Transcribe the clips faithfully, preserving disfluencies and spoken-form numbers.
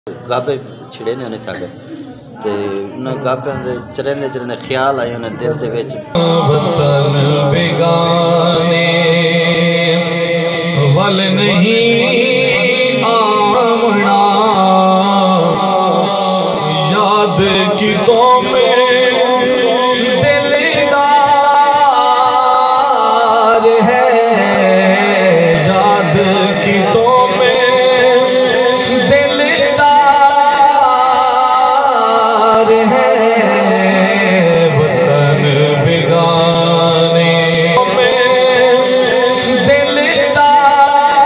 گابھے چھڑے نے انہیں تھاکے۔ تے انہاں گابھیاں دے چریندے چریندے خیال آئے انہیں دل دے وچ۔ وطن بیگانے ول نہیں آونا، یاد کیتوں میں دلدار ہے، یاد کیتوں میں دلدار ہے، وطن بیگانے میں دلدار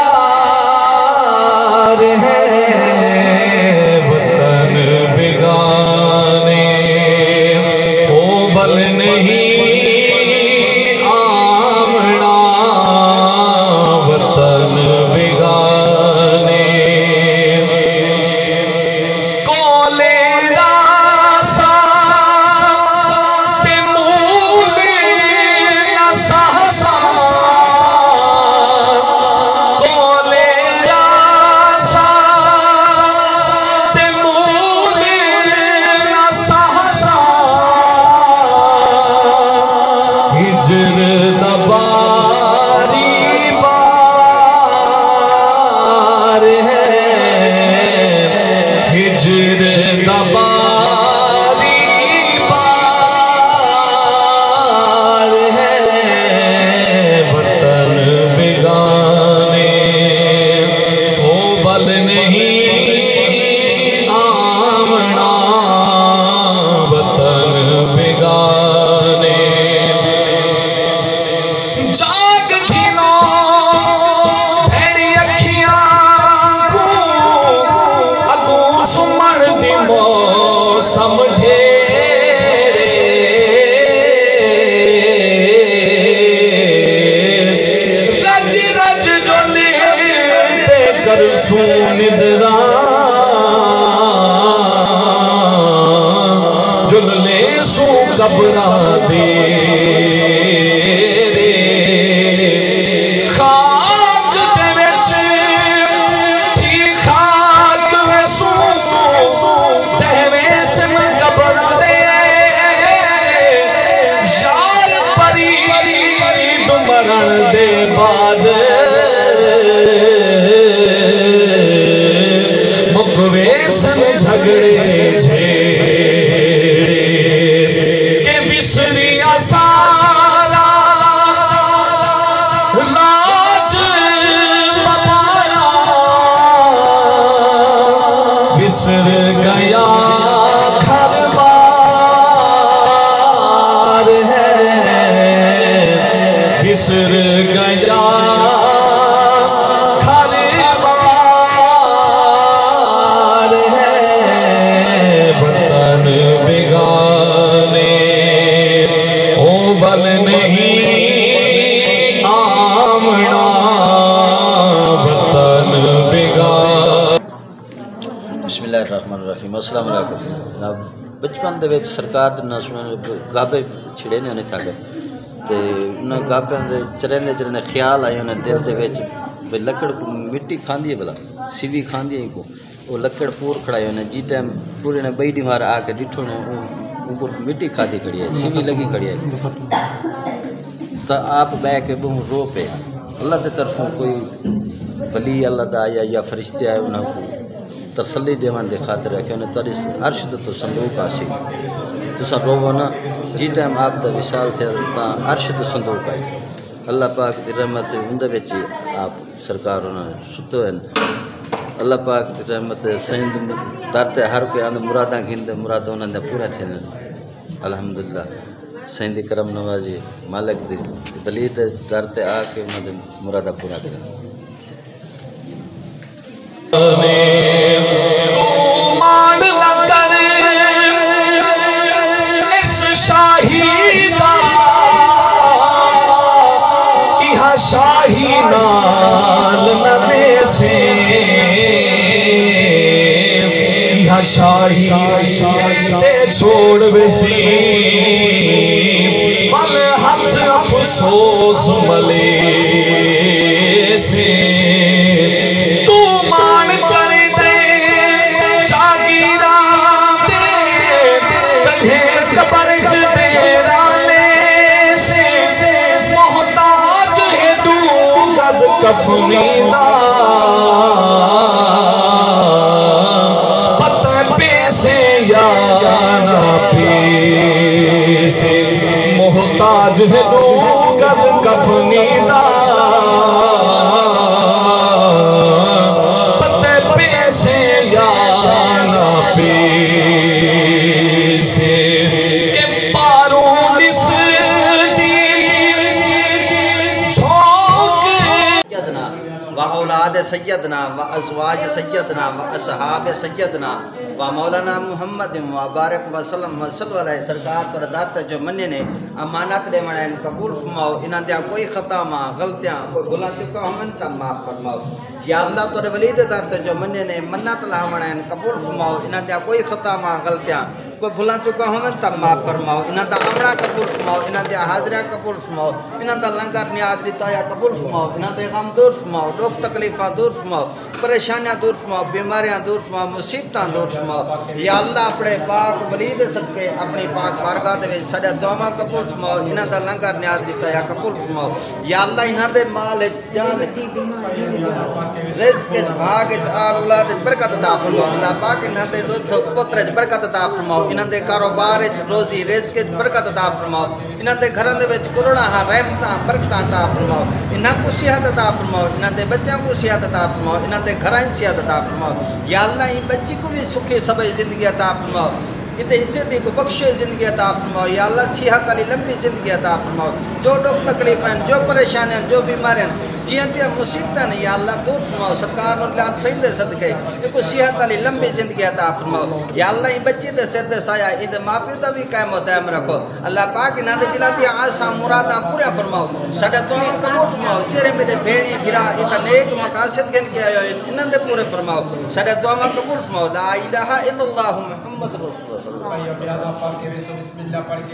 ہے، وطن بیگانے او ول نہیں آونا، وطن بیگانے۔ کولے راہ ساں تے مول نہ سہساں، کولے راہ ساں تے مول نہ سہساں، ہجر دا باری بار ہے، ہجر دا باری بار ہے، وطن بیگانے او ول نہیں آونا، وطن بیگانے۔ جاگ گھنو بھیڑی اکھیاں کوں، اڳوں سمھݨ دی موسم ڈھیرے۔ رڄ رڄ جو لیندے کرسوں نندراں، جل لیسوں قبراں دے۔ خاک دے وچ تھی خاک ویسوں، تیویں سم قبر دے۔ یار فرید مرݨ دے بعد مک ویسن جھڳڑے جھیڑے، کہ وسریا سارا راج بپارا، وسر ڳیا گھر بار ہے، وسر ڳیا گھر بار ہے، وطن بیگانے او ول نہیں آوݨا، وطن بیگانے۔ بسم اللہ الرحمن الرحیم۔ السلام علیکم جناب۔ بچپن دے وچ سرکار دے ناں سݨے، گابھے چھڑے نے انہیں تھاکے۔ تے انہاں گابھیاں دے چریندے چریندے خیال آئے انہیں دل دے وچ، بھئی لکڑ کوں مٹی کھاندی ہے بھلا، سوی کھاندی ہے کوں۔ او لکڑ پور کھڑائے انہیں، جی ٹائم پورے نے ٻئی ݙیوار آ کے ݙٹھو نے، او، او کوں مٹی کھادی کھڑی ہے، سوی لڳی کھڑی ہے۔ تاں آپ ٻہہ کے ٻہوں رو پئے۔ اللہ دے طرفوں کوئی ولی اللہ دا آیا یا فرشتے آئے، انہاں کوں تسلی ݙیوݨ دی خاطر آکھیا انہیں، تہاݙے عرش دے اتوں صندوق آسی، تساں رووو نہ۔ جی ٹائم آپ دا وصال تھیا تاں عرش دے صندوق آئے۔ اللہ پاک دی رحمت اوندے وچ ہی آپ سرکار انہاں ستے ہوئے ہن۔ اللہ پاک دی رحمت سائیں دے در تے ہر کوئی آندے مراداں گھندے، مراداں انہاں دیاں پوریاں تھیندین۔ الحمدللہ۔ سائیں دی کرم نوازی، مالک دی ولی دے در تے آ کے انہاں دے مراداں پورا کرن۔ توں ماݨ نہ کر اس شاہی دا، ایہا شاہی نال نہ ݙیسیں، ایہا شاہی تے چھوڑ ویسی، ول ہتھ افسوس ملیسیں۔ توں ماݨ کریندے سنیدا، پتہ پیسے یا نہ پیسے، محتاج ہے دو گز کفنی دا، پتہ پیسے یا نہ پیسے، کہ پاروں نس دی جھوک۔ سیدنا و اولاد سیدنا و ازواج سیدنا و اصحاب سیدنا و مولانا محمد و بارک وسلم و صلو علیہ۔ سرکار تہاݙے در تے جو منّے نے، امانت ݙیوݨ آئے ہن، قبول فرماؤ۔ انہاں دیاں کوئی خطاواں، غلطیاں، کوئی بھلاں چکاں ہوون تاں معاف فرماؤ۔ یا اللہ، تہاݙے ولی دے در تے جو منّے نے، منت لاوݨ آئے ہن، قبول فرماؤ۔ انہاں دیاں کوئی خطاواں، غلطیاں، کوئی بھلاں چکاں ہوون تاں معاف فرماؤ۔ انہاں دا آوݨا قبول فرماؤ، انہاں دیاں حاضریاں قبول فرماؤ، انہاں دا لنگر نیاز ݙتا ہویا قبول فرماؤ، انہاں دے غم دور فرماؤ، ݙکھ تکلیفاں دور فرماؤ، پریشانیاں دور فرماؤ، بیماریاں دور فرماؤ، مصیبتاں دور فرماؤ۔ یا اللہ، اپݨے پاک ولی دے صدقے، اپݨی پاک بارگاہ دے وچ ساݙیاں دعاواں قبول فرماؤ، انہاں دا لنگر نیاز ݙتا ہویا قبول فرماؤ۔ یا اللہ، انہاں دے مال وچ، جان وچ، رزق وچ، بھاگ وچ، آل اولاد وچ برکت عطا فرماؤ۔ اللہ پاک، انہاں دے ݙدھ پتر وچ برکت عطا فرماؤ، انہاں دے کاروبار وچ، روزی رزق وچ برکت عطا فرماؤ، انہاں دے گھراں دے وچ کروڑاں ہاں رحمتاں، برکتاں عطا فرماؤ، انہاں کوں صحت عطا فرماؤ، انہاں دے بچیاں کوں صحت عطا فرماؤ، انہاں دے گھراں وچ صحت عطا فرماؤ۔ یا اللہ، ایں بچی کوں وی سکھی سبھئی زندگی عطا فرماؤ۔ ایندے حصے دی کوں بخشش زندگی عطا فرماؤ۔ یا اللہ، صحت آلی لمبی زندگی عطا فرماؤ۔ جو ݙکھ تکلیفاں ہن، جو پریشانیاں ہن، جو بیماریاں ہن، جیہاں دیاں مصیبتاں ہن، یا اللہ، دور فرماؤ۔ سرکار نوراللہ سئیں دے صدقے ایکوں صحت آلی لمبی زندگی عطا فرماؤ۔ یا اللہ، ایں بچی دے سر تے سایہ ایندے ماء پیو دا وی قائم و دائم رکھو۔ اللہ پاک، انہاں دے دلاں دیاں آساں مراداں پوریاں فرماؤ۔ ساݙیاں دعاواں قبول فرماؤ۔ جیڑھے میݙے بھیݨیں بھرا اتھاں نیک مقاصد گھن کے آئے ہوئے ہن، انہاں دے پورے فرماؤ۔ ساݙیاں دعاواں قبول فرماؤ۔ لا الہ الا اللہ محمد رسول اللہ۔ بھائیو، پیالہ پاک کے ویسو بسم اللہ پڑھ کے